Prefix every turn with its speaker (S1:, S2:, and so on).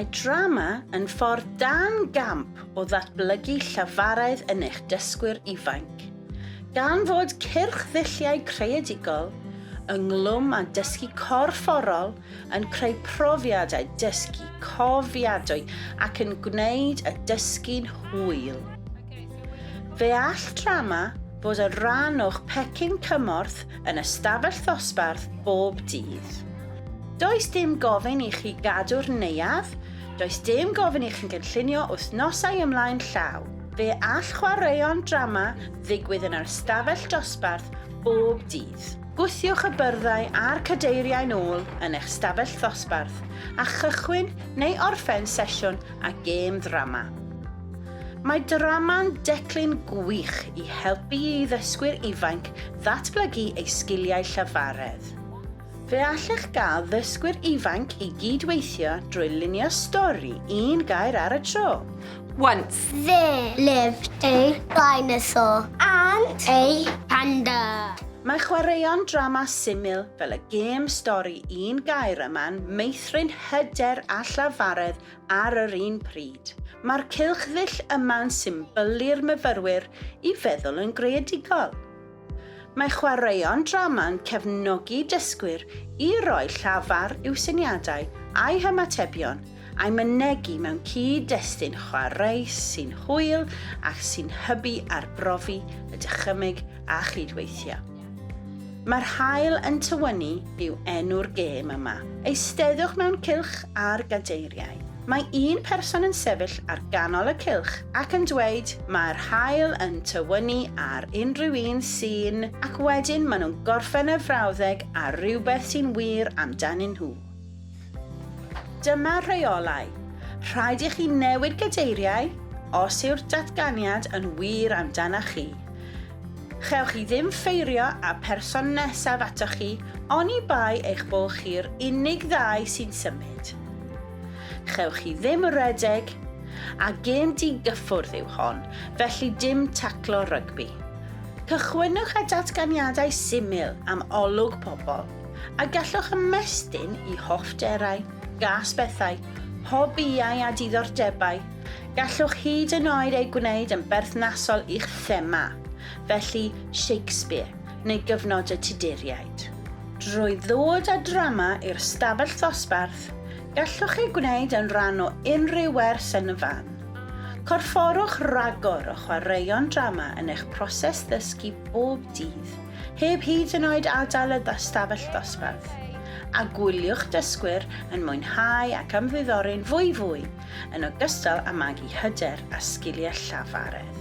S1: Mae drama yn ffordd dan gamp o ddatblygu llafaredd yn eich dysgwyr ifainc. Gan fod cyrch ddulliau creadigol ynghlwm â dysgu corfforol yn creu profiadau dysgu cofiadwy ac yn gwneud y dysgu'n hwyl. Fe all drama fod yn rhan o'ch pecyn cymorth yn ystafell ddosbarth bob dydd. Does dim gofyn i chi gadw'r neuadd, does dim gofyn i chi gynllunio wythnosau ymlaen llaw. Fe all chwaraeon drama ddigwydd yn yr ystafell dosbarth bob dydd. Gwthiwch y byrddau a'r cadeiriau'n ôl yn eich stafell ddosbarth a chychwyn neu orffen sesiwn â gêm ddrama. Mae drama'n declyn gwych i helpu i ddysgwyr ifainc ddatblygu eu sgiliau llafaredd. Fe allech gael ddysgwyr ifainc i gyd-weithio drwy lunio stori un gair ar y tro.
S2: Once.
S3: There lived a dinosaur and a panda.
S1: Mae chwaraeon drama syml fel y gêm stori un gair yma'n meithrin hyder a llafaredd ar yr un pryd. Mae'r cylchddull yma'n symbylu'r myfyrwyr i feddwl yn greadigol. Mae chwaraeon drama'n cefnogi dysgwyr i roi llafar i'w syniadau a'u hymatebion a'u mynegi mewn cyd-destun chwareus sy'n hwyl ac sy'n hybu arbrofi, y dychymyg a chydweithio. Mae'r haul yn tywynnu yw enw'r gêm yma. Eisteddwch mewn cylch ar gadeiriau. Mae un person yn sefyll ar ganol y cylch ac yn dweud 'Mae'r haul yn tywynnu ar unrhyw un sy'n' ac wedyn maen nhw'n gorffen y frawddeg â rhywbeth sy'n wir amdanyn nhw. Dyma'r rheolau. Rhaid i chi newid gadeiriau os yw'r datganiad yn wir amdanach chi. Chewch chi ddim ffeirio â pherson nesaf atoch chi oni bai eich bod chi'r unig ddau sy'n symud. Chewch chi ddim redeg, a gêm di-gyffwrdd yw hon, felly dim taclo rygbi. Cychwynnwch â datganiadau syml am olwg pobl. A gallwch ymestyn i hoffterau, gas bethau, hobïau a diddordebau. Gallwch hyd yn oed eu gwneud yn berthnasol i'ch thema, felly Shakespeare neu gyfnod y Tuduriaid. Drwy ddod â drama i'r stafell ddosbarth, gallwch ei gwneud yn rhan o unrhyw wers yn y fan. Corfforwch ragor o chwaraeon drama yn eich proses ddysgu bob dydd. heb hyd yn oed adael y ystafell ddosbarth, a gwyliwch dysgwyr yn mwynhau ac ymddiddori'n fwyfwy, yn ogystal â magu hyder a sgiliau llafaredd.